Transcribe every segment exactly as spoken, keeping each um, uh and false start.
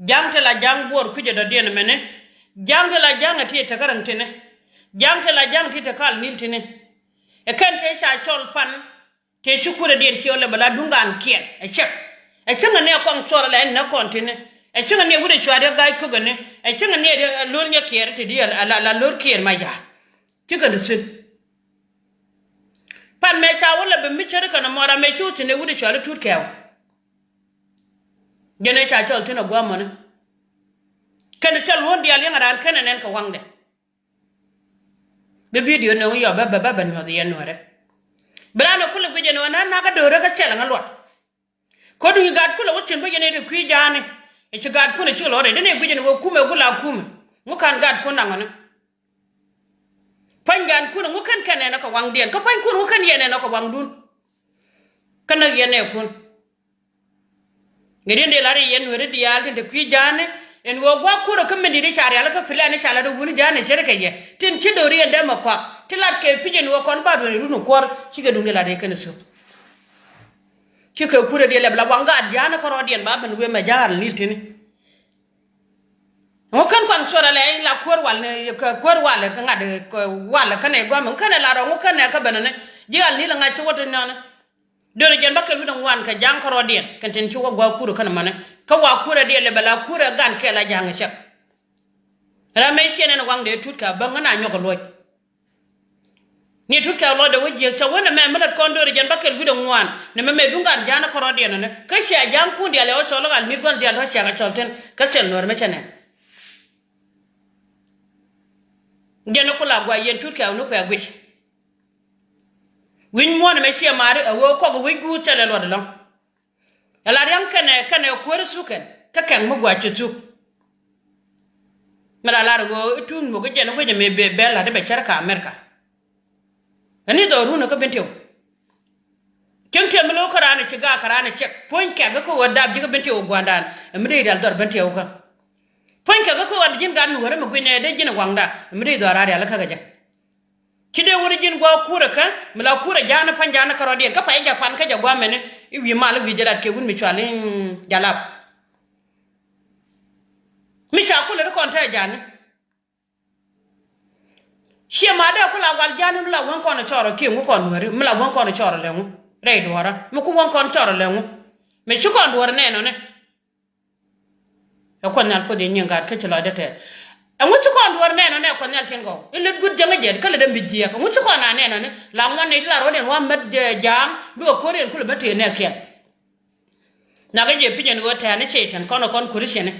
Ja̱ŋ ti la ja̱ŋ buɔɔr kui̱cä dɔ̱diɛn mɛni. Ja̱ŋ ti la ja̱ŋ ɛ ti tekä räŋ tini. Ja̱ŋ ti la ja̱ŋ ti tekä al nil tini. Ɛ kɛn tëë ca cɔl pan. Tëë ci kurɛ diɛn ci ɣä lɛ bɛ la duŋ gaan kiɛn ɛ cäŋ. Ɛ cäŋ ɛ ni ɛ kuaŋ cuɔr ɛ lɛ ɛn nä kɔn tini. Ɛ cäŋ ɛ ni ɛ wut ɛ cua riɛ ga̱a̱c kökɛ ni. Ɛ cäŋ ɛ ni ɛ lo̱r nyɛ kiɛɛr ti di ɛ la lo̱r kiɛɛr ma ja̱a̱. Ci kɛn ti thi̱n. Pan mɛ ca wä lɛ bɛ mi cäri kɛn ɛ mɔra mɛ ci wä thi̱n ɛ wut ɛ cua lɛ tuut kɛɛw. Jɛn ɛ ca cɔl thi̱n ɛ gua̱a̱mɔni. Kɛn ɛ cɔl luɔ̱n diaal yɛn ɛ raan kɛn ɛ nɛn kɛ waŋdɛ. Bi bidio nöŋ yɔ bä bä bä bä nyuɔth yɛn nuɔrɛ. Bi raan ɛ kulɛ guic ɛn ɣöö na nak ɛ do̱rä kä cɛl ŋä luɔt. Kä duŋ gaat kulɛ wä thi̱n bä yɛn ɛ ti kui̱ ja̱a̱ni. Ɛ ci gaatkun ɛ cikɛ lɔt rɛy den ɛ guic ɛn ɣöö kumɛ gula kumɛ. Ŋu ka̱n gaatkun daŋ ɣɔni. Pua̱ny gaatkun ŋu kɛn kɛn ɛn ɛ kɛ waŋdiɛn kä pua̱nykun ŋu kɛn yɛn ɛn ɛ kɛ waŋdun. Kä näk yɛn ɛ kun. Ŋäcdiɛn dee la̱r i̱ yɛn nueeri diaal tin te kui̱ ja̱a̱ni. Ɛn ɣöö gua̱a̱k kurɛ kä min di̱t i̱ ca rial kä pilɛn i̱ ca la̱t i̱ wuni ja̱a̱ni ceri kɛ jɛ tin ci do̱ri ɛn dee mɛ kuak ti la̱t kɛ pi̱c ɛn ɣöö kɔn ba duɔ̱ny run i̱ kuɔr cikɛ duŋdi la̱t i̱ kɛn i̱ thuk. Cikɛ kurɛ diɛ lɛp la waŋ gaat ja̱a̱ni kärɔɔdiɛn ba ben wee mɛ ja̱a̱r nil tini. Ŋu kän kuaŋ cuɔrɛ lɛ la kuäär wal ni kuäär wal kä ŋa̱t wal kä nɛ gua̱a̱m ŋu kän ɛ la rɔ ŋu kän ɛ kä ben ni ji̱ al nil ŋa̱t ci wä ti nɔni. Döör jɛn bä kɛ wi̱dɛ ŋuan kɛ ja̱a̱ŋ kärɔɔdiɛn kɛn tin ci wä gua̱a̱k kurɛ kän mänɛ kä wa̱a̱ kurɛ diɛn lɛ bɛ la kurɛ gan kɛ la ja̱a̱ŋ cäk. Ram mëë ciɛn ɛn waŋdɛ tut kɛ bäŋ ŋän a nyɔk ɛ luɔc. Ni tut kɛ luɔcdɛ wä jiäk cä wänɛ mɛ mi lät kɔn döör jɛn bä kɛ wi̱dɛ ŋuan ni mɛ mɛ duŋ gan ja̱a̱ŋ kärɔɔdiɛn ni kä ciɛ ja̱a̱ŋ kun diaal ɛ wä cɔl ɣal ni gua̱n diaal tɔ ciɛ kɛ cɔl thin kä cɛl nuɔr mɛ cɛ nɛn. Jɛn ku la gua̱a̱ yɛn tut kɛ wä ni kuɛ guic. Wi̱ny muɔ̱ɔ̱n ɛmɛ ciɛ ma̱a̱ri ɛ ɣöö kɔk wi̱c guut thilɛ luɔt ɛlɔ̱ŋ. Ɛ la ria̱ŋ kɛnɛ kɛnɛ kuäär thuk kɛn kä kɛn mi gua̱a̱c ci thuk. Mi la lar ɣöö i̱ tuun muk i̱ jɛn wec ɛmɛ bɛ bɛ la̱t i̱ bɛ cär kä Amerika. Ɛn i̱ dhɔr run ɛ kä bin tiw. Cieŋ tiɛm mi lo̱k kä raan ɛ ci gaak kä raan ɛ ciɛk puɔ̱ny kɛk kä ɣöö dap ji̱ kä bin tiw ɛ gua̱a̱ndan ɛ mi dee rial dhɔr bin tiw kä. Puɔ̱ny kɛk kä ɣöö ji̱n gat mi wär ɛ mi gui̱n ɛ dee ji̱n ɛ waŋda ɛ mi dee dhɔr raan rial kä kɛ jɛ. Ci dee wun ji̱n gua̱a̱k kurɛ kä mi la kurɛ ja̱a̱n pa̱ny ja̱a̱n kärɔɔdiɛn kä pay jɛ pan kä jɛ gua̱a̱mɛni i̱ wi̱i̱ mal i̱ wi̱i̱ jɛ rat kɛ wun mi cual i̱ jalap. Mi ca kulɛ ri kɔn te ja̱a̱ni. Ciɛ ma dee ku la wal ja̱a̱ni mi la wun kɔn cɔɔrɔ kiɛ ŋu kɔn nuääri mi la wun kɔn cɔɔrɔ lɛ ŋu rɛy duɔ̱ɔ̱rä mi ku wun kɔn cɔɔrɔ lɛ ŋu. Mi ci kɔn duɔ̱ɔ̱rä nɛɛnɔni. Ɛ Kuɔth Nhial Kuoth yɛ nyin gaat kä ci lɔcdä tɛɛr. Ɛŋu ci kɔn duɔ̱ɔ̱r nɛɛnɔ nɛ Kuɔth Nhial tin gɔw i̱ lät guut jäŋä jɛ kä lät däm bi jiɛɛk ɛŋu ci kɔn a nɛɛnɔ ni la ŋuan nɛy ti la ruɔ̱t in wa mät jaaŋ bikɛ ko̱r in kulɛ bä tëë nɛɛkiɛn. Nakä jɛ pi̱c ɛn ɣöö tɛ̈ni Cɛytan kɔn ɛ kɔn Christian ni.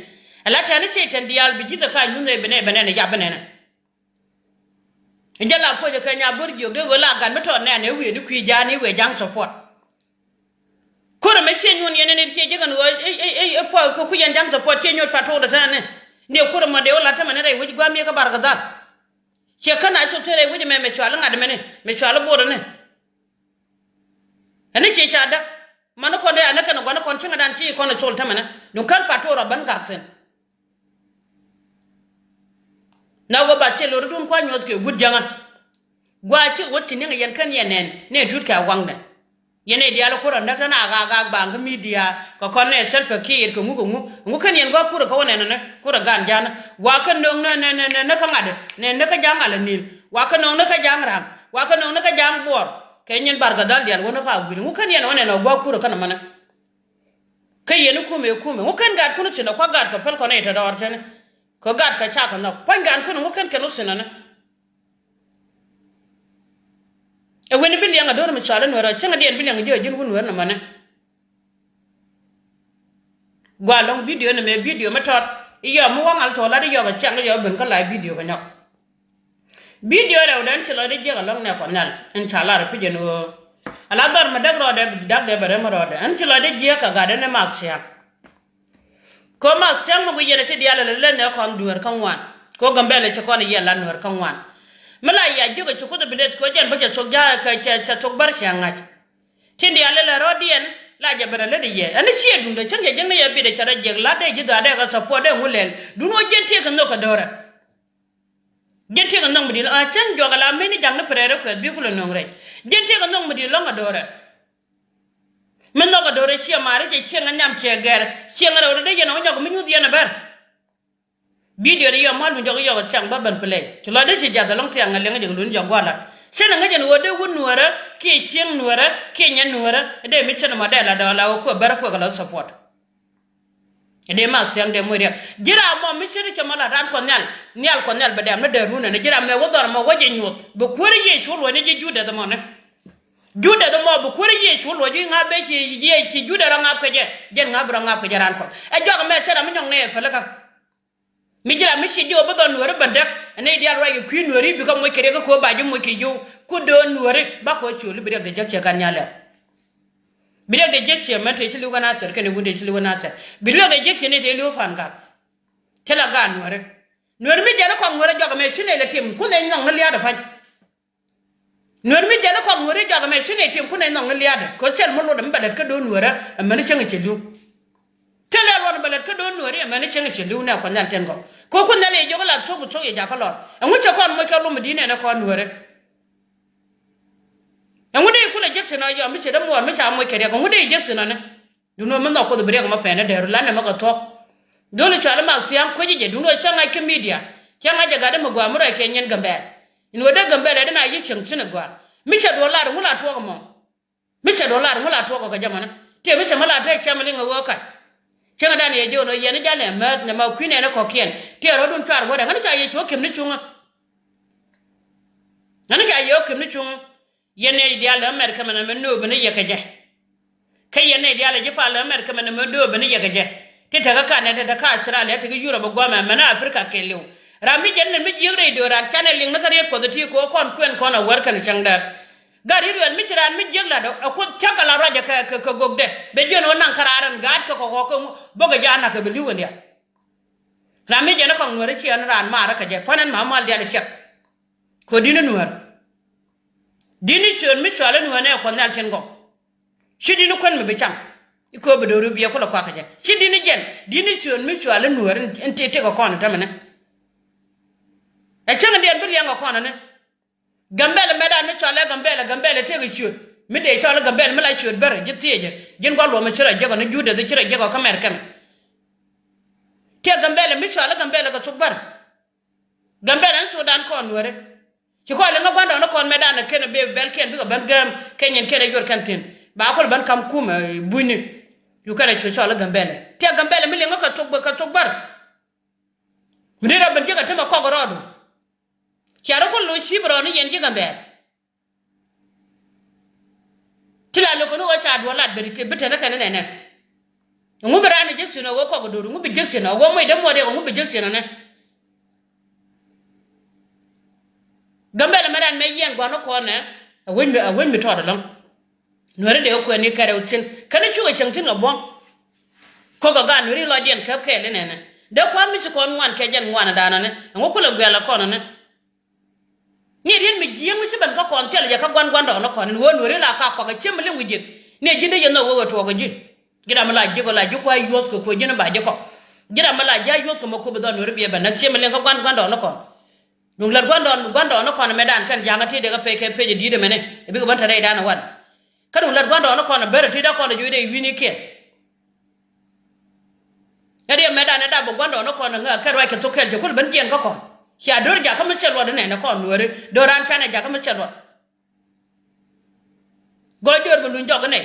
Ɛ la tɛ̈ni Cɛytan diaal bi ji̱th ɛ ka nyuth nɛy bi nɛy bɛ nɛn ɛ jap bi nɛn ɛ. Jɛ la puɔ̱cä kɛ nya bör jiök dee ɣöö la gat mi tɔt nɛɛn ɛ wiee ni kui̱ ja̱a̱n i̱ wëë ja̱ŋ support. Ko̱r ɛmɛ ciɛ nyuɔ̱n yɛn ɛn ɛ ciɛ jek ɛn ɣöö ɛ puɔ̱ kɛ kui̱ yɛn ja̱ŋ support ciɛ nyuɔ̱n pa̱t tuɔɔk dee tɛn ɛnɛ. Ni ɛ ko̱r ɛmɔ dee wä la̱t tämɛ ni rɛy wec gua̱a̱m yɛ kä Barkadhal. Ciɛ kän a cop te rɛy wec ɛmɛ mɛ cual i̱ ŋa̱t ɛmɛni mɛ cual i̱ bo̱o̱r ɛnɛ. Ɛn i̱ ciɛ ca däk. Mani kɔn dee anä kɛn ɛ gua̱n kɔn cieŋädan ci kɔn ɛ col tämɛnä duŋ kän pa̱t tuɔɔk rɔ bän gak thi̱n. Na wä ba cɛ lorudun kua̱ nyuɔ̱th kɛ wut jäŋä. Gua̱a̱ cikɛ wä ti niŋ yɛn kän yɛn nɛn ni ɛ tut kɛ a waŋdɛ. Yɛn ɛ diaal ɛ kurɛ näk tän a ɣaak ɣaak baŋ kä midia kɛ kɔn ni ɛ thäl pɛ kiir kɛ ŋuk kɛ ŋuk. Ŋuk kän yɛn gua̱a̱ kurɛ kä wä nɛn ɛ ni kurɛ gan ja̱a̱n. Wa̱a̱ kä nöŋ ni ni ni ni ni kä ŋa̱t ni ni kä ja̱a̱n ŋa̱l ɛ ni̱l. Wa̱a̱ kä nöŋ ni kä ja̱a̱n ra̱a̱ŋ. Wa̱a̱ kä nöŋ ni kä ja̱a̱n buɔɔr. Kɛ nyin Barkadhal diaal wä ni kä a guil. Ŋuk kän yɛn ɛ wä nɛn ɛ gua̱a̱ kurɛ kän ɛ mänä. Kä yɛn i̱ kumɛ i̱ kumɛ ŋu kɛn gaatkun i̱ thi̱n ɛ kua̱k gaatkɛ päl kɔn i̱ te dɔɔr tɛn. Kɛ gaatkɛ cakɛ nhɔk pua̱ny gaatkun i̱ ŋu kɛn kɛn i̱ thi̱n ɛnɛ. Ɛ wen i̱ bi liɛŋ ɛ do̱r mi cɔal i̱ nuɛr ɔ cäŋɛ diɛn bi liɛŋ ji̱ ɛ ji̱n wun nuɛr ni mänɛ. Gua lɔ̱ŋ bidio ni mɛ bidio mi tɔt i̱ yɔm mi waŋ al tɔɔl lat i̱ yɔk ɛ ciaŋ i̱ yɔk ben kä la bidio kɛ nyɔk. Bidio rɛwdɛ ɛn ci lɔcdɛ jiäk ɛlɔ̱ŋ nɛ Kuɔth Nhial ɛn ca lar ɛ pi̱c ɛn ɣöö ala dhɔr mi däk rɔɔdɛ bi däkdɛ bɛ rɛm rɔɔdɛ ɛn ci lɔcdɛ jiäk kɛ gatdɛ ni Mak Ciaŋ. Kɛ Mak Ciaŋ mi guic yɛn ɛ ti diaal ɛ lɛ lät nɛ kɔn dueer kä ŋuan kɛ Gambɛl ɛ ci kɔn ɛ yɛn la nueer kä ŋuan. Mi la yia jiäk ɛ ci Kuoth ɛ bi leth kɛ jɛn bä cɛ thok ja̱a̱k cɛ thok bär Ciaŋ ŋa̱c. Tin diaal ɛ lɛ rɔɔdiɛn la jɛ ben ɛ lät ɛ yɛ ɛn ciɛ duundɛ cäŋ cɛ jiäk ni yɛ bitdɛ cɛ rɔ jiäk la̱tdɛ ji̱ dha̱a̱dɛ kɛ support dɛ ŋu lɛl duundɛ wä jiɛn tiek kɛ nhök kɛ do̱rɛ. Ji̱n tiek in nhɔk mi di̱i̱t lɔ̱ŋ a cäŋ juak ala meni ja̱ŋ ni pɛrɛɛri kuɛth bi kulɛ nöŋ rɛy. Ji̱n tiek in nhɔk mi di̱i̱t lɔ̱ŋ a do̱rɛ. Mi nhɔk a do̱r ɛ ciɛ maari cɛ cieŋ a nyam cɛ gɛr. Cieŋ a rɛw rɛ dee yɛn ɛ wä nyɔk mi nyuth yɛn ɛ bɛr. Bidio di yɔm mal mi jɔk yɔk cäŋ bä ben play. Ci lɔ di ci jath ɛlɔŋ tiaŋ ɛ liŋ jɔk luni jɔk gualat. Cin ɛ ŋäc ɛn ɣöö dee wut nuäärä kiɛ cieŋ nuäärä kiɛ nyɛn nuäärä dee mi cin ɛmɔ dee la dɔɔla ɣöö kuɛ bär kuɛ kɛ lɔ support. Dee mak thiaŋ dee moc riɛk. Ji̱ ram mɔ mi cin cɛ mɔ la ran kɔn nhial nhial kɔn nhial bɛ dɛm ni dee run ɛn ji̱ ram mɛ wä dhɔr mɔ wä jɛ nyuɔth bi kuäär Yecu luɔ̱c ni ji̱ Juudɛth ɛmɔ ni. Juudɛth ɛmɔ bi kuäär Yecu luɔ̱c ji̱ ŋa̱ ben ci Juudɛth rɔ ŋa̱p kɛ jɛ. Jɛn ŋa̱p bi rɔ ŋa̱p kɛ jɛ ran kɔn ɛ jɔak ɛmɛ cɛ ram mi nyɔk nɛy ɛ pälikä. Mi ji̱ ram mi ci ji̱ ɣöö bi dhɔn nuääri ben däk ɛ nɛy diaal ruac kɛ kui̱ nuääri bikɛ moc kɛ riɛk kä ko̱ ba ji̱ moc kɛ yio̱w ku do̱n nuääri bakɔ cööli bi riɛk dee jäk ciɛ gat nyal lɛr. Bi riɛk dee jiäk ciɛ män tëë ci li̱w kä Nathɛr kɛnɛ wun tëë ci li̱w kä Nathɛr bi riɛk dee jiäk ciɛ ni tëë li̱w pa̱a̱n gak. Ti la gaat nuääri. Nuääri mi jɛn kɔk nuääri jɔk ɛmɛ ci nɛy lɛ tim kun nɛy nhɔk ni lia̱a̱dɛ pa̱ny. Nuääri mi jɛn kɔk nuääri jɔk ɛmɛ ci nɛy tim kun nɛy nhɔk ni lia̱a̱dɛ kɛ cɛl mi luɔt ɛmi bɛ lät kä do̱n nuääri ɛmɛni cäŋ cɛ li̱w. Thilɛ luɔt ɛmi bɛ lät kä do̱n nuääri ɛmɛni cäŋ cɛ li̱w nɛ kuɔth nhial tiɛn gɔk kɛ kun nhial yɛ jiök la thok bi thok yɛ jakä lɔr. Ɛŋu cɛ kɔn moc kɛ lom di̱t nɛn ɛ kɔn nuääri. Ɛŋu dee kulɛ jek thin ɔ yɔm mi ce̱t ɛ muɔɔr mi ca moc kɛ riɛk ɛŋu dee jek thin ɔ ni. Duundɛ mi nhɔk kuoth bi riɛk mɔ pɛn ɛ dɛɛr ru lan nɛ mɛ kɛ thuɔ̱k. Duundɛ cɔal i̱ mak thia̱a̱ŋ kuecä jɛ duundɛ cä ŋa̱c kä midia. Cä ŋa̱c jɛ gat imɛ gua̱a̱ mi rɔy kɛ nyin Gambɛl. In wä dee Gambɛl ɛ dee na yi̱k cieŋ thi̱n ɛ gua̱a̱ mi cɛ duɔl lar ŋu la tuɔɔk ɛmɔ. Mi cɛ duɔl lar ŋu la tuɔɔk ɔ kɛ jɛ mɔni. Tëë mi cɛ mi la tëë cɛ mi liŋ ɛ ɣöö kac. Cieŋ ɛ dan yɛ jiön ɔ yɛn i̱ jalɛ määth nɛ ma kui̱n ɛn ɛ kɔ̱kiɛn tëë rɔ̱dun cuar guädɛ ŋäni ca yɛ cuɔ̱k ki̱m ni cuŋä. Ŋäni ca yɛ ɣöö ki̱m ni cuŋä. Yɛn nɛy diaal lɛ America mɛn ɛmɛ nööbä ni yɛ kɛ jɛ. Kä yɛn nɛy diaal lɛ ji̱ pal lɛ America mɛn ɛmɛ nööbä ni yɛ kɛ jɛ. Ti tekɛ kan ɛ ti tekɛ Australia ti tekɛ Europe ɛ guamɛ mɛn ɛ Africa kɛɛliw. Ram mi jɛn ni mi jiäk rɛy döör ran canɛ liŋ ni kä riet kuɔth ɛ ti kɛ ɣöö kɔn kuɛn kɔn ɛ wär kɛn cäŋ dɛr. Gat Israel mi ci ran mi jiäk lat ɛ kuoth cäŋ kɛ la ruacɛ kɛ kɛ kɛ gokdɛ bɛ jiɛn ɣöö naŋ kä ran ran gaat kɛ kɔk kɔk kɛ bäkɛ jɛ a nak kɛ bi li̱w ɛn diaal. Ram mi jɛn ɛ kɔŋ nuäär ɛ ciɛ ɛn ran maar ɛ kɛ jɛ pua̱n ɛn ma mal diaal ɛ ciɛk. Kɛ ɣöö di̱n ɛ nuäär. Di̱t ni ciöön mi cɔal i̱ nuäär nɛ kuɔth nhial tin gɔw. Ci di̱t ni kuän mi bi cam. I̱ kööp bi do̱ri biɛ kulɛ kuakä jɛ ci di̱t ni jɛn di̱t ni ciöön mi cɔal i̱ nuäär in ti tikɛ kɔn i̱ tämɛ ni. Ɛ cäŋ in diɛn bi liɛŋ kɛ kɔn i̱ ni. Gambɛl mɛtdan mi cɔal ɛ Gambɛl ɛ Gambɛl ɛ tëëk i̱ ciööt mi dee cɔal i̱ Gambɛl mi la ciööt bär ji̱ thiecɛ ji̱n gua̱l luɔm i̱ ci rɔ jek ɔ ni Juudɛth i̱ ci rɔ jek ɔ kä mɛr kɛmɛ. Tiɛ Gambɛl mi cɔal i̱ Gambɛl kɛ thok bär. Gambɛl ɛn thokdan kɔn nuääri. Ci kɔn liŋä gua̱ndɔɔŋni kɔn mɛtdan ɛ kenɛ bee bɛlkiɛn bikɛ ben gääm kɛ nyin kenɛ yor kɛn thi̱n ba kɔl ben ka̱m kumɛ bunyni. Cu kɛnɛ cu cɔl i̱ Gambɛl ɛ tiɛ Gambɛl mi liŋä kɛ thok bär kɛ thok bär. Mi dee rɔ ben ji̱ kɛ temɛ kɔk rɔɔdu. Cia rɔ kɔl lo̱c cip rɔɔni yɛn ji̱ Gambɛl. Ti la lo̱k kɛn ɣöö ca duɔ̱ɔ̱r lat bi bi tɛn kɛn nɛnɛ. Ŋu bi raan Egyptian ɣöö kɔk do̱r ŋu bi Egyptian ɣöö moc dee muɔt yɛ ŋu bi Egyptian ɣöö nɛ. Gambɛl mɛ raan mɛ yiɛn gua̱n kɔn nɛ. A wec mi a wec mi tɔɔt ɛlɔ̱ŋ. Nuɛri dee kuɛn ni kɛrɛ wä thi̱n kɛn cukɛ cäŋ thi̱n kɛ buɔ̱ŋ. Ko̱k kɛ gaat nuɛri lɔcdiɛn käp kɛɛl inɛnɛ dee kua̱r mi ci kɔn ŋuan kɛ jɛn ŋuan ɛ daanɔ nɛ ɛŋu kulɛ guɛl ɛ kɔn ɛ nɛ. Ni riet mi jiäŋ mi ci ben kä kɔn thil jɛ kä gua̱n gua̱ndɔɔŋni kɔn in ɣöö nuɔ̱ri la ka kɔak a ciɛ mi liŋ wi̱c jieth ni ji̱n dee yɛ nhɔk wee wee tuɔɔk ji̱. Ji̱ ram mi la ji̱ kɔ la ji̱ kua̱ yuɔ̱th kɛ kuɛ ji̱n ba ji̱ kɔ. Ji̱ ram mi la ji̱ a yuɔ̱th kɛ mɛ kup dhɔn nuɔ̱ri biɛ ben näk ciɛ mi liŋ kä gua̱n gua̱ndɔɔŋni kɔn. Duŋ lät gua̱ndɔɔŋ gua̱ndɔɔŋni kɔn mɛtdan kɛn ja̱ŋä ti dee kä pec kɛ pec ɛ di̱i̱t ɛmɛni ɛ bikɛ ben te rɛydan ɛ wan. Kä duŋ lät gua̱ndɔɔŋni kɔn ɛ ber ɛ ti dee kɔn ɛ juɔc dee wi̱ni kiɛn. Ɛ riɛm mɛtdan ɛ dap bɛ gua̱ndɔɔŋni kɔn ɛ ŋäk kɛ ruac kɛ thok kɛl cɛ kul ben jiɛn kä kɔn. Cia do̱r jakä mi cɛ luɔt inɛnɛ kɔn nuääri do̱r raan canɛ jakä mi cɛ luɔt. Gɔɔy do̱r bi luny jɔk inɛ.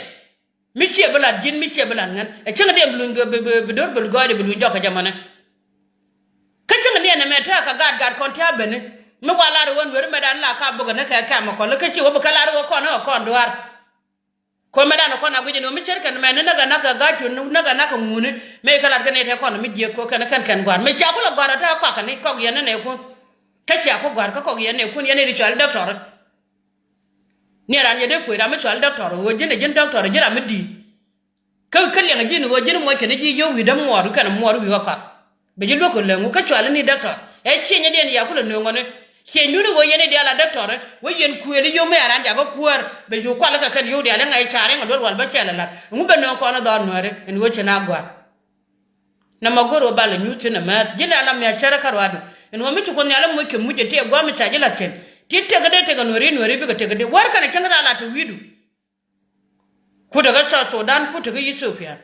Mi ciɛ bi lat ji̱n mi ciɛ bi lat ŋän ɛ cäŋ diɛn bi luny bi do̱r bi gɔɔydɛ bi luny jɔk kɛ jɛ mɔnɛ. Kä cäŋ diɛn ɛmɛ tɛ̈ kɛ gat gat kɔn tɛ̈ beni. Mi wa lar iwä nuääri mɛtdan la ka bokɛ ni kɛ kɛm ɛ kɔl kä ci wä bi kɛ lar iwä kɔn ɛ kɔn duaar. Kɔn mɛ dan kɔn a guic ni wä mi cär kɛn mɛ ni näk ɛ nak kɛ ga̱a̱c tun näk ɛ nak kɛ ŋuni. Mëë kɛ lat kɛ ni tɛ kɔn mi jiek kɔ kɛn kɛn kɛn gua̱a̱r mɛ cia ku lɛ gua̱a̱r ɛ tɛ kɔak kɛ ni kɔk yɛn ni nɛ kun. Kä cia ku gua̱a̱r kä kɔk yɛn nɛ kun yɛn ni ri cual dɔktɔr. Ni ran yɛ dee kuec ram mi cual dɔktɔr ɣöö ji̱n ɛ ji̱n dɔktɔr ji̱n ram mi di̱i̱t. Kä kä liɛŋ ji̱n ɣöö ji̱n muɔc kɛn ji̱ yio̱w wi̱i̱ däm muɔɔr wi̱i̱ kɛn muɔɔr wi̱i̱ kä kɔak. Bɛ ji̱ luäk kɛ lɛŋu kä cual ni dɔktɔr ɛ cieny diɛn ya kulɛ nööŋ ɣɔni. Cieny duni ɣöö yɛn i̱ diaal a dɔktɔri wä yɛn kuëël i̱ yom mi a raan jakä kuäär bɛ cu kual kɛ kɛn yio̱w diaal i̱ ŋa̱c ca̱r i̱ ŋa̱c luel wal bä cɛl alat. Ŋu bɛ nööŋ kɔn i̱ dhɔr nuääri ɛn ɣöö ci na gua̱a̱r. Nɛ ma go̱r ɣöö bal inyuuth thi̱n ɛmääth ji̱n la lam mi a cärä kä ruaadu. Ɛn ɣöö mi ci Kuoth Nhial i̱ moc kɛ muc ɛ ti ɛ gua̱a̱m i̱ ca ji̱ la̱t thi̱n ti tëk i̱ dee tëk ɛn ɣöö ri̱n wääri bikɛ tëk i̱ dee wäär kɛn ɛ cäŋ raa la te wi̱i̱du. Ku tekä South Sudan, ku tekä Ethiopia.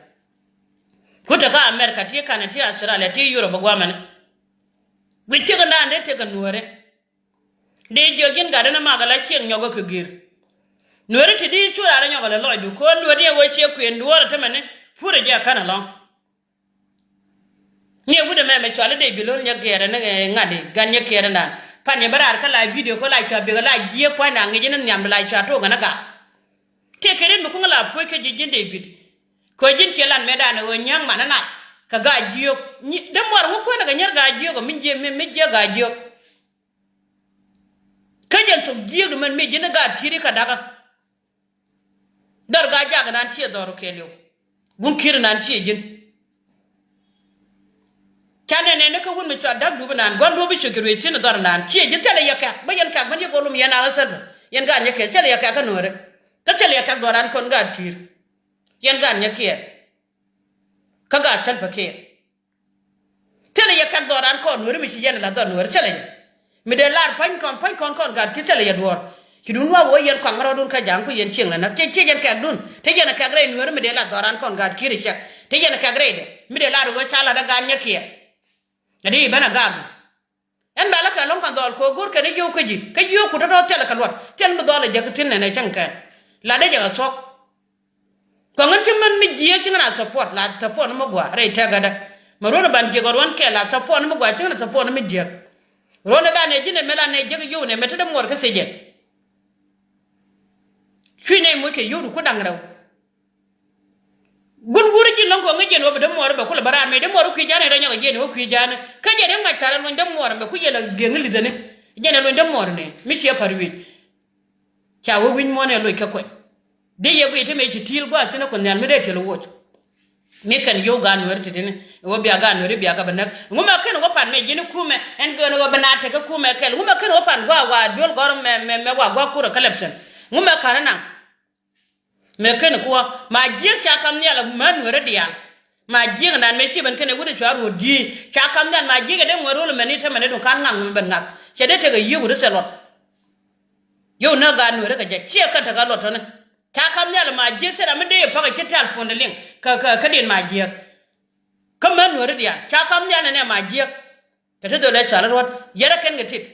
Ku tekä America, ti Canada, ti Australia, ti Europe guamɛni. Wi̱c tiek in dan dee tiek in nuääri. Dee jiök ji̱n gat in mak ala ciek nyɔk kɛ gir. Nuääri ti di cu ral nyɔk ala lɔcdu, kɛ ɣöö nuääri ɛ wee ciek kuën duɔ̱ɔ̱r ɛ tämɛni, purɛ jɛ kän ɛlɔ̱ŋ. Ni ɛ wut ɛmɛ mɛ cɔal i̱ David Lol Nyakiɛɛr ɛn ŋa̱t i̱ gan Nyakiɛɛr ɛn dan. Pan yɛ bä raar kä la video kɛ la cua biek la jiee pua̱nydan ŋi̱c in nhiamdu la cua tok ɛn ɛ gak. Tëë kɛ rin mi kuŋ la puɔ̱c kä ji̱ ji̱n David. Kɛ ji̱n ciɛ lat mëëdan ɛ ɣöö nyääŋ man ɛn lat kɛ gak jiök. Dee muɔr ŋu kuɛn ɛ kɛ nyier gak jiök ɔ mi jiee mi jiee gak jiök. Kä jɛn thok jiëëkdu mɛn mi ji̱n i̱ gaat ki̱i̱r i̱ kä dakä. Dhɔr gaat jak inan ciɛ dhɔr kɛɛliw. Wun ki̱i̱r inan ciɛ ji̱n. Ca nɛn nɛn ni kä wun mi cua da̱k dup inan gua̱n duɔ̱p i̱ ciök ci ruëëc thi̱n i̱ dhɔr inan ciɛ ji̱n thilɛ yɛ kɛ̈k bä yɛn kɛ̈k bä ni yɛ kɛ lum yɛn a ɣä thilɛ yɛn gaat nyɛ kɛɛl thilɛ yɛ kɛ̈k kä nuɔ̱ɔ̱rä. Kä thilɛ yɛ kɛ̈k dhɔran kɔn gaat ki̱i̱r. Yɛn gaat nyɛ kɛɛl. Kä gaat thil bä kɛɛl. Thilɛ yɛ kɛk dhɔran kɔn nuɔ̱ri mi ci yɛn la dhɔr nuɔ̱ri thilɛ yɛ. Mi dee lar pa̱ny kɔn pa̱ny kɔn kɔn gat ki̱ thilɛ yɛ duɔ̱ɔ̱r. Ci dun wä wä yɛn kɔaŋ rɔ̱dun kä ja̱a̱ŋ ku yɛn cieŋ lɛ näk ci ci yɛn kɛk dun te yɛn kɛk rɛy nuɔ̱ri mi dee la dhɔran kɔn gat ki̱ ri cɛk te yɛn kɛk rɛy dɛ mi dee lar wä ca la dä gan nyɛ kiɛ. Ɛ di ben a gak. Ɛn bɛ lä kɛ lo̱ŋ kɛ dhɔl kɛ ɣöö go̱rkɛ ni yio̱w kä ji̱ kä yio̱w ku tɔ̱tɔ̱ thilɛ kɛ luɔt thil mi dhɔl ɛ jäk thi̱n nɛn ɛ cäŋ kɛn. La dee jɛ kɛ thuɔ̱k. Kɔŋ in ci män mi jiääk ci ŋän a support la support ni mi gua̱a̱ rɛy tɛkädä. Mɛ ruɔ̱n ɛ ban jiäk ɔ ruɔ̱n kɛl la support ni mi gua̱a̱ ci ŋän a support ni mi jiääk. Ruɔ̱n ɛ dan ɛ ji̱n ɛ mɛ la nɛ jiäk yio̱w nɛ mɛ te dee muɔr kä thiec jɛ. Cui̱ nɛ muc kɛ yio̱w di ku da̱ŋ rɛw. Gun guuri ji̱n lɔ̱ŋ kɔŋ i̱ jiɛn wä bi dämuɔɔri bɛ kulɛ bä raar mëë dämuɔɔri kui̱ ja̱a̱ni rɔ nyɔk jiɛn wä kui̱ ja̱a̱ni kä jiɛn ri̱ŋ mac thar ɛ luɔ̱ny dämuɔɔri bɛ ku yɛ lɛ geŋ i̱ li̱thäni. Jiɛn ɛ luɔ̱ny dämuɔɔri ni mi ciɛ pa̱r wi̱i̱. Ca wä wi̱ny muɔ̱ɔ̱n ɛ loc kä kuɛn. Dee yɛ guiy te mëë ci ti̱i̱l gua̱a̱th thi̱n ɛ kuɔth nhial mi dee tiɛl woc. Mi kɛn yio̱w gaat nueeri ti̱ti̱ni ɛ wä bia gaat nueeri bia kɛ bɛ näk ŋumɛ kɛn wä pan mëë ji̱n i̱ kumɛ ɛn gɛn wä bi na tekä kumɛ kɛl ŋumɛ kɛn wä pan gua̱a̱ wa duel gɔ̱r mɛ mɛ mɛ wa gua̱a̱ kurɛ kä lɛptɛn ŋumɛ ka̱n inaŋ. Mëë keni kuɔ ma jiäk ca kam nhial män nueeri diaal. Ma jiäk naan mëë ci ben keni wut cua ruɔ̱t ji̱ ca kam nhial ma jiäk ɛ dee ŋuɛ̈t ro̱l mɛn i̱ te mɛn i̱ duŋ ka̱n ŋaŋ mi ben ŋa̱k cɛ dee tekɛ yiëë wut i̱ thil luɔt. Yio̱w näk gaat nueeri kɛ jɛ ciɛ kä tekɛ luɔt tɔ̱ni. Ca kam nhial ma jiäk thil ram mi dee pakä ci tɛ̈l puɔ̱ndɛ liŋ kä kä kä diɛn ma jiäk. Kä män nueeri diaal ca kam nhial nɛnɛ ma jiäk. Kɛ ti dhol ɛ cɔal i̱ ruɔ̱t yɛrɛ kɛn kɛ tit.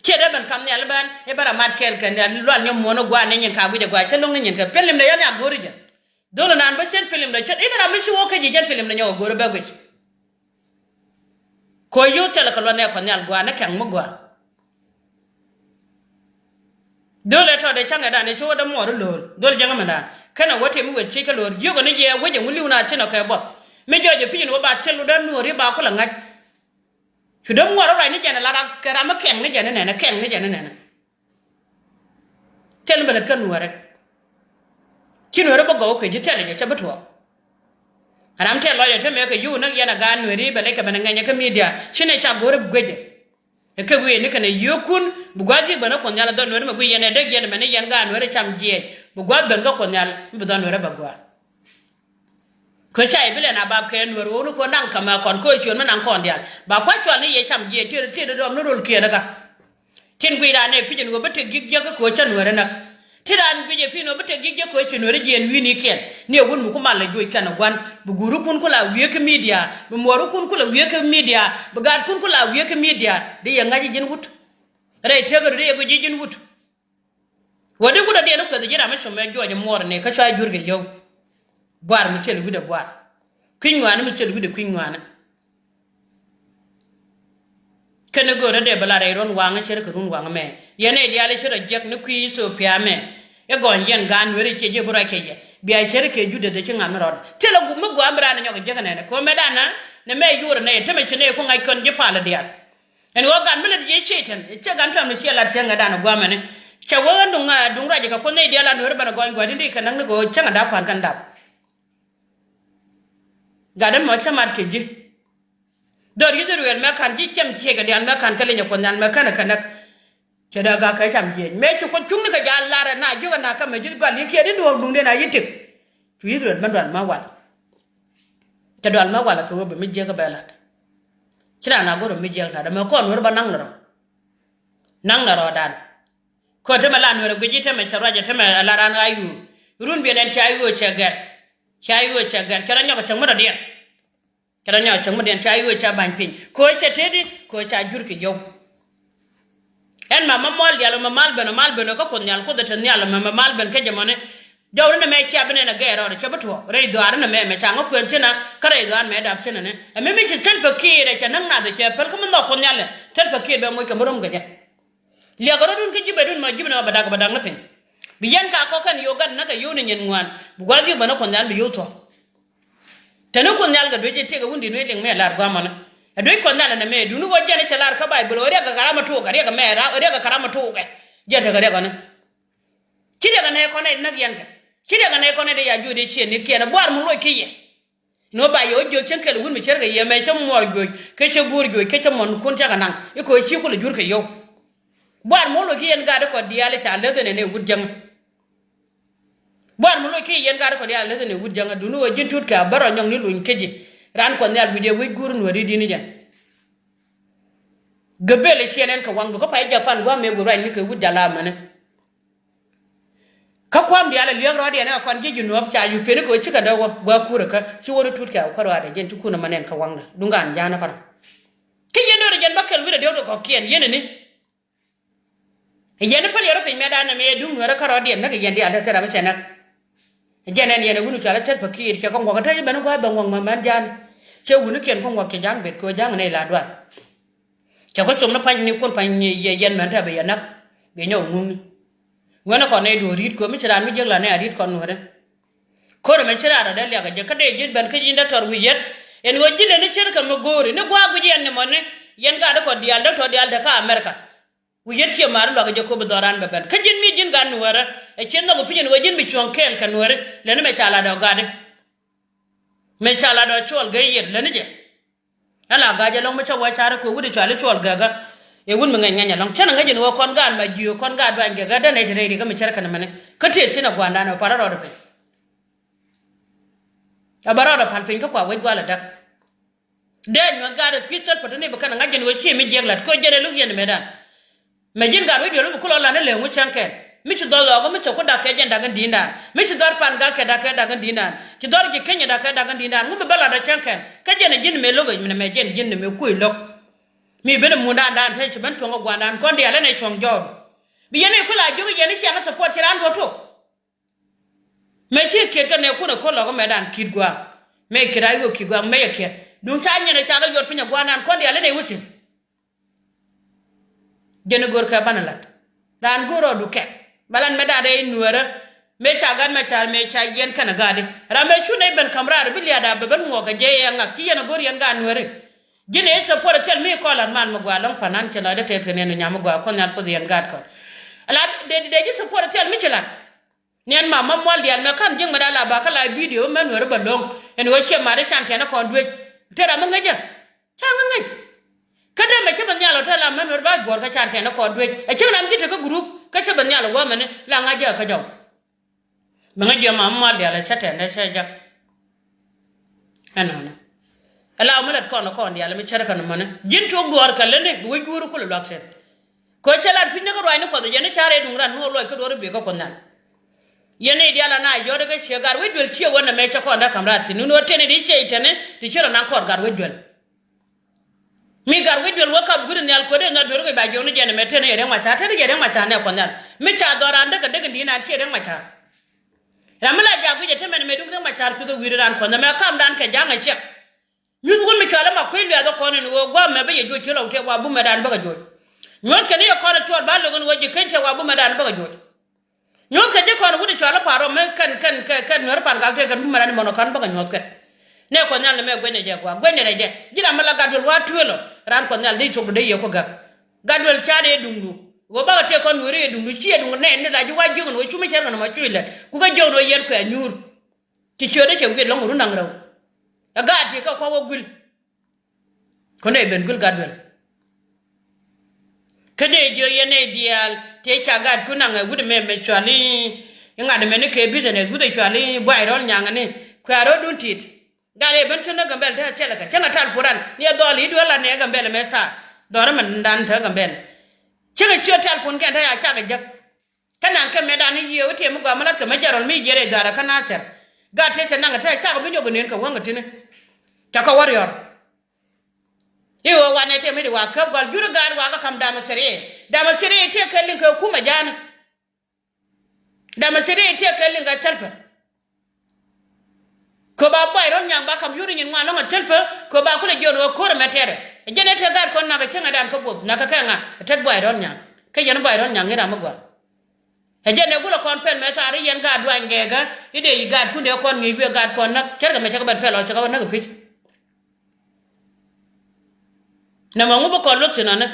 Ciɛ dee ben kam nhial i̱ bän i̱ bä ra mat kɛɛl kɛ lual nyɛ muɔ̱ɔ̱n i̱ gua̱a̱r ni nyin ka guic ɛ gua̱a̱r cä lo̱ŋ ni nyin kɛ pilim dee yɛn nia go̱o̱ri jɛ. Dhol inan bä cien pilim dee cä i̱ ni ram mi ci wä kä ji̱ jɛn pilim dee nyɛ wä go̱o̱ri bɛ guic. Ko̱ yio̱w thilɛ kɛ luɔt nɛ kɔ nhial gua̱a̱r ni kɛŋ mi gua̱a̱r. Dhol ɛ tɔ̱ dee cäŋɛ dan i̱ ci wä dee muɔɔr i̱ lo̱o̱r dhol jäŋä mi dan kɛnɛ wä tëë mi wet ciec kä lo̱o̱r jiökɛ ni jɛ wec ɛ ŋu li̱w na thi̱n ɔ kɛ buɔth. Mi jɔɔc ɛ pi̱c in wä ba thil wä dee nuɔɔr i̱ ba kulɛ ŋa̱c. Cu dee muɔr rɔ ruac ni jɛn ala rak kɛ ram mi kɛŋ ni jɛn ni nɛnɛ kɛŋ ni jɛn ni nɛnɛ. Thil mi lät kä nuɔrɛ. Ci nuɔrɛ bä gɔw kɛ ji̱ thilɛ jɛ cɛ bi tuɔɔk. Ram tɛl lɔcɛ te mëë kɛ yio̱w näk yɛn a gaat nuɛri bɛ lec kɛ ben ŋɛnyɛ kä midia ci nɛ ca go̱rɛ guecɛ. Ɛ kɛ guic ni kɛnɛ yio̱o̱kun bi gua̱a̱th ji̱ ben ɛ kuɔth nhial a dhɔl nuɛri mɛ guic yɛn ɛ dek yɛn mɛn ni yɛn gaat nuɛri cam jiɛc bi gua̱a̱th ben kä kuɔth nhial mi bi dhɔl nuɛri bɛ gua̱a̱th. Kö ca i̱ bi lɛ na bap kɛ nuɛr ɣöö ni kön da̱ŋ ka̱m ɛ kɔn kö ciöt mi naŋ kɔn diaal ba kua̱c cual ni yɛ cam jiɛc tiet tiet dɔm ni rol kiɛn ɛ ka. Tin guic raan ɛ pi̱c ɛn ɣöö bi tek ji̱k jiäk kä kö cä nuɛr ɛ näk. Tin raan guic ɛ pi̱c ɛn ɣöö bi tek ji̱k jiäk kö ci nuɛr ɛ jiɛn wi̱i̱ni kiɛn ni ɛ wun mi ku mal ɛ juɔc kɛn ɛ gua̱n bi guuri kun ku la wiee kä midia bi muɔɔri kun ku la wiee kä midia bi gaat kun ku la wiee kä midia di yɛ ŋa̱c ji̱n wut. Rɛy tek ɛ rot di yɛ guic ji̱ ji̱n wut. Wä di wut a diɛn i̱ kueth ji̱ ram mi com mɛ juɔc i̱ muɔɔr ni kä cua jur kɛ yio̱w. Buar mi thil wi̱dɛ buar. Kui̱ny ŋuani mi thil wi̱dɛ kui̱ny ŋuani. Kɛn i̱ go̱o̱rä dee bɛ la rɛy ruɔ̱n waŋä cär kɛ run waŋä mɛ yɛn i̱ diaal i̱ cär a jiäk ni kui̱ Ithiopia mɛ. I̱ gɔ̱ny yɛn gaan nueri ciɛ ji̱ bi ruac kɛ yɛ bia cär kɛ judɛ dee ci ŋam ni rɔɔdɛ thil a gup mi gua̱a̱m bi raan inyɔk jiäk nɛnɛ kɛ ɣöö mɛ danä. Ni mɛ yuɔr nɛ yɛ temɛ ci nɛ ku ŋa̱c kɔn ji̱ palä diaal. Ɛn ɣöö gat mi lät jiɛ ciec tɛn cɛ gat tɔm ni ciɛ lat cäŋ ɛ dan ɛ guamɛni. Cɛ wee ɣän duŋ duŋ ruac ɛ kɛ kuoth nɛy diaal an nueri banɛ gɔny gua̱a̱r in di kɛ näk ni kɛ ɣöö cäŋ ɛ dap kua̱n kɛn dap. Gat ɛmɔ cä mat kɛ ji̱. Dhɔr Yithriɛl mɛ ka̱n ji̱ cɛm ciek ɛ diaal mɛ ka̱n kɛ leny ɛ kuoth nhial mɛ känɛ kɛ näk. Cɛ dee gak kɛ cam jiɛc mɛ ci kuoth cuŋni kɛ jaal lar ɛ na jiök ɛ na kä mɛ ji̱ gɔl yi̱ kiɛ di duɔ̱ɔ̱k duŋdiɛn a yi̱ tëk. Cu Yithriɛl mɛ dual mɛ wal. Cɛ dual mɛ wal kɛ wee bɛ mi jiäk bɛ lat. Ci raan a go̱r mi jiäk lat ɛmɛ kɔn nuer bä naŋ ni rɔ. Naŋ ni rɔ dan. Kɔ temɛ la nuer guic i̱ temɛ cɛ ruac ɛ temɛ la raan ɣa̱c yuur. Run biɛn ɛn ca i̱ ɣöö cɛ gɛr. Ca i̱ ɣöö cɛ gɛr. Cɛ rɔ nyɔk ɛ cäŋ mi dɔ̱diɛn. Cɛ rɔ nyɔk ɛ cäŋ mi dɔ̱diɛn ca i̱ ɣöö ca ba̱ny piny. Kɛ ɣöö cɛ tetdi kɛ ɣöö ca jur kɛ yio̱w. Ɛn ma ma mual diaal ma mal ben, mal ben kä Kuoth Nhial, Kuoth ɛ te nhial ma ma mal ben kä jɛ mɔni. Jɔwri ni mɛ cia bi nɛn a gɛɛr rɔɔdɛ cɛ bi tuɔɔk rɛy dhɔaari ni mɛ mɛ ca ŋä kuɛn cinä kä rɛy dhɔaar mɛ dap cinä ni. Ɛ mi mi ci thil pɛ kiir ɛ cɛ näk nath ɛ cɛ päl kä mi nhɔk Kuoth Nhial ɛ thil pɛ kiir bɛ moc kɛ mi rom kɛ jɛ. Liɛk rɔɔdun kä jibɛ dun ma jibɛ ni ma bɛ dak bɛ dak ni piny. Bi yɛn ka kɔk kɛn yo̱o̱ gat näk kɛ yo̱o̱ ni nyin ŋuan bi gua̱th yo̱o̱ bä ni Kuoth Nhial bi yo̱o̱ thuɔ̱k. Teni Kuoth Nhial kɛ duec i̱ tëëk ɛ wun di̱t wec liŋ mi ɛ lar gua̱a̱mɔni. Ɛ duec Kuɔth Nhial ɛn ɛmɛ duuni wä jɛn i̱ cɛ lar kä Bayböl ɣöö riɛk kɛ karam ɛ tuukɛ riɛk ɛmɛ ɛ riɛk kɛ karam ɛ tuukɛ. Jɛn tekɛ riɛk ɔni. Ci riɛk ɛnɛ kɔn ɛ näk yɛn kɛ ci riɛk ɛnɛ kɔn ɛ dee ya juuc dee ciëënikiɛn ɛ buar mi loc ki yɛ. Ni wä ba yɛ wä jiök cäŋ kɛl wun mi cärkɛ yɛ mɛ cä muɔɔr juɔc kä cä guur juɔc kä cä muɔnkun cä kɛ naŋ i̱ kɛ ɣöö ci kulɛ jur kɛ yio̱w. Buar mi wä loc ki yɛn gaat i̱ kɔt diaal i̱ ca läth ɛn ɛn ɛ wut jäŋä. Buar mi loc ki yɛn gat kɔ diaal läthin ɛ wut jäŋä duni ɣöö ji̱n tut kɛ a bä rɔ nyɔŋ ni luny kä ji̱. Raan Kuɔth Nhial wi̱c ɛ wi̱c guur nuääri di̱n i̱ jɛn. Gäbël ɛ ciɛn ɛn kɛ waŋdu kä pay Japan gua̱a̱m mëë wut ruac ni kɛ wut jal a mäni. Kä kua̱m diaal ɛ liäk rɔɔdiɛn ɛ kɔn ji̱ ji̱ nuɔ̱ɔ̱p ca yup peni kɛ ɣöö cikɛ däk wä gua̱a̱ kuurä kä ci wä ni tut kɛ a wä kä ruaadɛ jɛn ci kun ɛ män ɛn kɛ waŋdä duŋ gat ja̱a̱n ɛ kɔn. Kä yɛn do̱r ɛ jɛn bä kɛl wi̱cdɛ diɔ̱k dee kɔ̱kiɛn yɛn ɛni. Yɛn päl yɛ rɔ piny mɛtdan nɛmɛ yɛ duŋ nuäärä kärɔɔdiɛn näk yɛn diaal te thil ram mi cɛ näk. Jɛn ɛn yɛn ɛ wun cɔal ɛ Salva Kiir cɛ kɛ ŋuɔk ɛ te ci ben ɛ gua̱a̱th bɛ ŋuɔk mɛmɛn ja̱a̱ni. Cɛ wunikiɛn kä ŋuɔk cɛ ja̱a̱ŋ bet kɛ ɣöö ja̱a̱ŋ nɛy la dual. Cɛ kä com ni pa̱ny ni kun pa̱ny yɛ yɛn mɛn te bɛ yɛ näk. Bɛ nyɔk ɛ ŋuŋni. Ŋuɛ̈ni kɔn nɛy duɔ̱ɔ̱r ri̱i̱t kɛ ɣöö mi ci raan mi jiäk la nɛy a ri̱i̱t kɔn nuäärä. Ko̱r ɛmɛ ci raan rɔ dee liak ɛ jɛ kä dee ji̱ ben kä ji̱ däktɔr wi̱i̱ yɛt. Ɛn ɣöö ji̱ leni ce̱tkɛ mi go̱o̱ri ni gua̱a̱k guic yɛn ni mɔni. Yɛn gat ɛ kɔn diaal däktɔr diaal te kä America. Wi̱i̱ yɛt ciɛ ma̱a̱r luak jɛ kop bi dhɔran bɛ ben kä ji̱n mi ji̱n gat nuäärä. Ɛ ciɛ nhɔk pi ji̱n ɣöö ji̱n bi cuɔ̱ŋ kɛɛl kɛ nuääri lätni mɛ ca lat ɔ gatdi. Mɛ ca lat ɔ cuɔl gɛy yɛt lätni jɛ. Ala gat jɛ lɔ̱ŋ mi cä wä car kɛ wut i̱ cual i̱ cuɔl gɛkä. Ɛ wut mi ŋɛny ŋɛny ɛlɔ̱ŋ cä na ŋäc ɛn ɣöö kɔn gaat ma jiöök kɔn gaat duany gɛkä dee nɛy te rɛy rikä mi cärkɛ nɛmɛni. Kä tëë thi̱n ɛ gua̱a̱ndan ɛ pal rɔɔdɛ piny. Ɛ bä rɔɔdɛ pal piny kä kua wec gua̱a̱l ɛ däk. Dee nyuɔ̱th gaat ɛ kui̱ thäl pätdä ni bi kɛn ɛ ŋa̱c jɛn ɣöö ci mi jiɛk la̱t kɛ ɣöö jɛn ɛ lo̱k yɛn ɛmɛdan. Mɛ ji̱n gaat wec duel mi bi kulɔ la̱t ni lɛŋ wä cäŋ kɛn mi ci dhɔl ɣɔɔk mi cɛ ku dak kɛ jɛn dak in di̱i̱ndan mi ci dhɔr pan gak kɛ dak kɛ dak in di̱i̱ndan ci dhɔr ji̱ keny ɛ dak kɛ dak in di̱i̱ndan ŋu bi bä la̱t ɛ cäŋ kɛn. Kä jɛn ɛ ji̱n mɛ lo̱k ɛ mɛ jɛn ji̱n mɛ kuc lo̱k. Mi ben ɛ mundan dan te ci ben cuɔ̱ŋ ɛ gua̱ndan kɔn diaal ɛn ɛ cuɔ̱ŋ jɔɔdu. Bi yɛn ɛ kula jiök yɛn i̱ ciaŋ ɛ support ci raan duɔ̱t tuɔk. Mëë ci kiɛt kɛ nɛɛkun ɛ ko̱r lɔk ɛmɛ dan ki̱t gua̱a̱k. Mëë kiɛt a i̱ ɣöö ki̱t gua̱a̱k mëë yɛ kiɛt duŋ ca nyin ɛ ca kɛ yuɔt piny ɛ gua̱a̱k nan kɔn diaal in ɛ wi̱cin. Jɛn i̱ go̱r kɛ banɛ la̱t raan go̱r rɔɔdu kɛk bä la̱t mɛ dan rɛy nuäärä. Mëë ca gat mɛ car mëë ca yɛn kɛn ɛ gaatdi ram mëë cu nɛy ben ka̱m raar bi lia̱a̱da bɛ ben ŋuɔk kɛ jɛ yɛ ŋak ci yɛn ɛ go̱r yɛn gaat nuääri. Ji̱n ɛ support ɛ thil mi kɔl lat man mi gua̱a̱k lɔ̱ŋ pa̱n an cɛ lɔcdä tɛth kɛ nɛn nyam mi gua̱a̱k kɔn nhial poth yɛn gaat kɔn. Ala dee dee ji̱ support ɛ thil mi ci lat. Niɛn ma ma mual diaal mɛ ka̱n jiäk mɛ da la ba kä la bidio mɛ nuɛri bä lo̱ŋ. Ɛn ɣöö ciɛ mat i̱ can tɛn i̱ kɔn duec te ram mi ŋäcä. Ca ŋä ŋäc. Kä dee mɛ cä bɛ nhial ɔ te la mɛ nuɛri ba guɔ̱ɔ̱r kä can tɛn i̱ kɔn duec ɛ cäŋ ram ji̱ te kä gurup kä cä bɛ nhial ɔ wä mɛni la ŋa̱c jɛ kä jɔw. Mɛ ŋäc jɛ ma ma mual diaal ɛ cä tɛn dee cä jɛ. Ɛnɔnɔ. Ɛ la mi lät kɔn kɔn diaal mi cär kɛn mɔni ji̱n tuɔk duɔɔr kɛ lätni bi wec guuri kulɛ luak cɛn. Kɛ cɛ lat pi̱ny ni kä ruacni kuɔth yɛn ni ca̱r ɛ duŋ ran mi wä luɔc kä duɔɔr i̱ bek kä kuɔth nhial. Yɛn ni diaal ana yɔt kä ciɛ gat wec duel ciɛ wä nɛmɛ cɛ kɔn dee ka̱m raat thi̱n ni wä teni di ciɛ iteni ti ci rɔ naŋ kɔɔr gat wec duel. Mi gat wec duel wä kap guuri nhial kuɔth dee nhɔt duer kɛ ba jiɔk ni jɛ nɛmɛ teni yɛ riɛŋ mac ta̱a̱ teni yɛ riɛŋ mac ta̱a̱ nɛ kuɔth nhial mi ca dhɔr raan däk kɛ däk in di̱i̱n an ciɛ riɛŋ mac ta̱a̱. Ram mi la jak guic ɛ te mɛn mɛ duŋ riɛŋ mac ta̱a̱ cuth ɛ wi̱i̱ri raan kuɔth nɛmɛ kamdan kɛ ja̱ŋ ɛ ciɛk. Nyuth wun mi cɔal ɛma kuec luɛth ɛ kɔn in ɣöö gua̱a̱mɛ bä yɛ juɔc ci rɔw tëë wa bumɛ dan bäkɛ juɔc. Nyuɔ̱thkɛ ni yɛ kɔn ɛ cuɔl ba lo̱k in ɣöö ji̱ keny tëë wa bumɛ dan bäkɛ juɔc. Nyuɔ̱thkɛ ji̱ kɔn wut ɛ cɔal ɛ pa̱a̱r rɔm mi kɛn kɛn kɛn nuɛr pan gak tëë kɛn bumɛ dan in mɔnɔ ka̱n bäkɛ nyuɔ̱thkɛ. Nɛ kuɔth nhial ni mɛ guenyɛ jɛ gua̱a̱k guenyɛ rɛcdɛ ji̱n ram mi la gat duel wa tuëël ɔ. Raan kuɔth nhial dee cok dee yɛ kuɔ gak. Gat duel ca dee duŋdu ɣöö bakɛ tëë kɔn nuɛri yɛ duŋdu ci yɛ duŋdu nɛn ni la ji̱ wa jiök in ɣöö cu mi cär kɛn ɔmɔ cuc lɛt ku kɛ jiök in ɣöö yɛn kuɛ nyuur. Ci ciötdä cɛ guic lɔ̱ŋ run da̱ŋ rɛw. Ɛ gaat ti kä kua̱ wä guil. Kä nɛy ben guil gat duel. Kä dee jiök yɛn nɛy diaal tëë ca gat ku naŋ ɛ wut ɛmɛ mɛ cuali. Iŋat ɛmɛ ni kɛ business wut ɛ cuali buay rɔl nyaŋ ni kuɛ rɔ̱dun tit. Gat ɛ ben cun ni Gambɛl te thilɛ kɛ cäŋ ɛ tal puran ni ɛ dhɔl i̱ duel la nɛ Gambɛl ɛmɛ thaar. Dhɔr ɛmɛ dan te Gambɛl. Cäŋ ɛ ciöt tal pun kɛn te ya cak ɛ jäk. Ɛn naŋ kɛ mɛtdan i̱ yiëë wä tiɛm mi gɔaa mi la̱t kɛ mɛ jɛrɔl mi jiɛt rɛy dhaar ɛ kä Nathɛr. Gaat tëë cɛ naŋ ɛ tɛ̈ cakɔ bi nyɔk ɛ nën kɛ wäŋ ɛ ti̱ni. Cakɔ wä riɔr. I̱ ɣöö wanɛ tëë mi di wa käp gɔal juri gaat wa kä ka̱m Damaseri. Damaseri tëë kɛ liŋ kɛ kumɛ ja̱a̱ni. Damaseri tëë kɛ liŋ kɛ cälpɛ. Kɛ ba buay rɔ̱n nyaŋ ba ka̱m yuri nyin ŋuan lɔ̱ŋ ɛ cälpɛ kɛ ba kulɛ jiɔn ɣöö ko̱r ɛmɛ tɛrɛ. Ɛ jɛn ɛ tëë gaat kɔn nakä cäŋ ɛ dan kä buɔth nakä kɛ ŋa ɛ tät buay rɔ̱n nyaŋ. Kä yɛn buay rɔ̱n nyaŋ i̱ ram mi gɔaa. Ɛ jɛn ɛ gulɛ kɔn pɛl mɛ thaar i̱ yɛn gaat duany gɛɛkä i̱ dee yi gaatkun dee kɔn ŋi̱i̱c wiɛ gaatkɔn näk cärkɛ mɛ cä kɛ bɛn pɛl ɔ cɛ kɛ bä näk ɛ pi̱c. Nɛmɛ ŋu bi kɔn luɔth thi̱n ɔni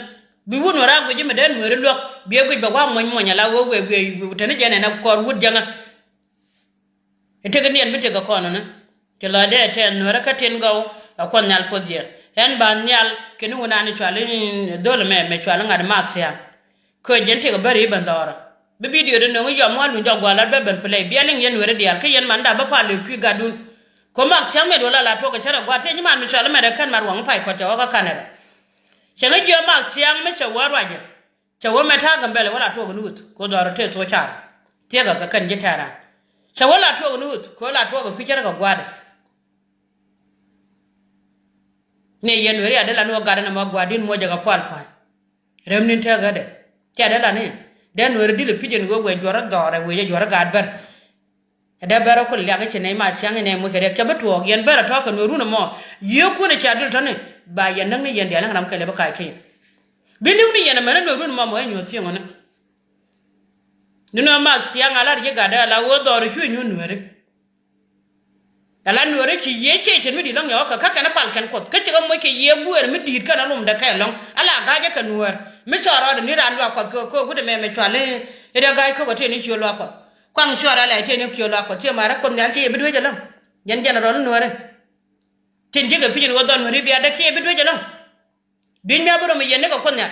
bi wut nuɔ̱r a guic i̱ mi dee nueeri luäk bi ɛ guic bɛ wa̱a̱ muɔ̱ny muɔ̱ny ala wee wee wee wee teni jɛn ɛn a kɔr wut jäŋä. I̱ tëk in yɛn bi tëk ɛ kɔn ɔni. Ci lɔcdɛ ɛ tɛɛth nueerä kä tin gɔw. Ɛ kuɔth nhial puɔth jiɛ ɛn ba nhial keni wun an i̱ cual i̱ dhol ɛmɛ mɛ cual i̱ ŋa̱t i̱ math thia̱a̱ŋ. Kä jɛn tëk ɛ bäri i̱ ben dhɔrä. Bi bidio di nöŋ i̱ yɔm ŋuan luny jɔk gua̱a̱r lat bä ben play bia liŋ yɛn nueeri diaal kä yɛn man da bä pal lëë kui̱ gatdun. Kɔ mak thia̱ŋ mɛ duɔl a la tuɔk kɛ cärɛ gua̱a̱r tëë nyi man mi cual i̱ mɛt ɛ kän mat waŋ i̱ pay kɔt cɛ wä kä Canada. Cɛ ŋä jiɛ mak thia̱ŋ mi cɛ wä ruacɛ. Cɛ wä mɛ ta̱a̱ Gambɛlɛ wä la tuɔɔk ni wuth kɛ dhɔr tëë thok car. Thiekɛ kɛ kɛn ji̱ tɛ̈ran. Cɛ wä la tuɔɔk ni wuth kɛ wä la tuɔɔk kɛ pi̱cär kɛ gua̱a̱dɛ. Ni yɛn weri adɛ la ni wä gat ɛn ɛmɔ gua̱a̱din muɔcɛ kɛ pual pua̱ny. Rɛm ni̱n tɛ̈kädɛ. Cɛ adɛ la ni dee nuɛri di̱l ɛ pi̱c ɛn wee wee juɔ̱rä dhɔrɛ wee jɛ juɔ̱rä gat bär. Ɛ dee bɛr ɔ kul liak i̱ ci nɛy ma ciaŋ inɛ moc kɛ riɛk cɛ bi tuɔɔk yɛn bɛr ɛ tɔ̱ kɛ nuɔ̱ɔ̱r run ɛmɔ. Yiëë kun ɛ cia dul tɔ̱ni ba yɛn näk ni yɛn diaal in ram kɛl ɛ bi kac kɛ yɛn. Bi li̱w ni yɛn ɛmɛn ɛ nuɔ̱ɔ̱r run ɛmɔ mɔ ɛ nyuɔ̱th cieŋ ɔni. Ni nuɔ̱ɔ̱r ma ciaŋ a lar ji̱ gatdɛ ala ɣöö dhɔr ɛ cuɛ nyuɔ̱th nuɛɛri. Ala nuɛɛri ci yiëë ciec cin mi di̱i̱t lɔ̱ŋ yɔ̱ɔ̱k kɛ kä kɛn ɛ pal kɛn kuɔth kä cikɛ moc kɛ yiëë guëër mi di̱i̱t kɛn ɛ lomdɛ kɛ lɔ̱ŋ ala ga̱a̱c ɛ kɛ nuɛɛr mi cɔɔr rɔɔdɛ ni raan luaak kuɔth kɛ kɛ guut ɛmɛ mɛ cual i̱ dee ga̱a̱c ko̱k ɛ tëë ni ciöt luaak kuɔth. Kuaŋ cuɔr alɛ tëë ni ciöt luaak kuɔth ciɛ ma̱rä kuoth nhial ciɛ bi duec ɛlɔ̱ŋ. Yɛn jɛn rɔl nuɛɛri. Tin ji̱ kɛ pi̱c in ɣöö dhɔn nuɛɛri bia dee ciɛ bi duec ɛlɔ̱ŋ. Dui̱c mi a bi rɔm yɛn ni kɛ kuoth nhial.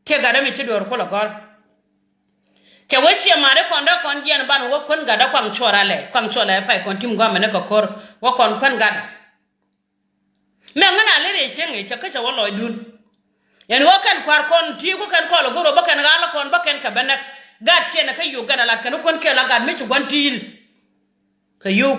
Ciɛ gatdä mi ci duɔ̱ɔ̱r kulɛ gɔ̱r. Cɛ wee ciɛ ma̱a̱ri kɔn dee kɔn jiɛn ban wä kuän gatdä kuaŋ cuɔr alɛ kuaŋ cuɔr alɛ pay kɔn tim gɔamɛ ni kɛ ko̱r wä kɔn kuän gatdä. Mɛ ŋän a ler yɛ cieŋ yɛ cɛ kä cɛ wä lɔcdun. Ɛn ɣöö kɛn kua̱r kɔn ti̱i̱ ku kɛn kɔl ɛ go̱r ɣöö bä kɛn ɣa̱l kɔn bä kɛn kɛ bä näk. Gat kiɛn ɛ kä Uganda lat kɛn ɣä kuän kɛl a gat mi ci gua̱n ti̱i̱l. Kɛ yio̱w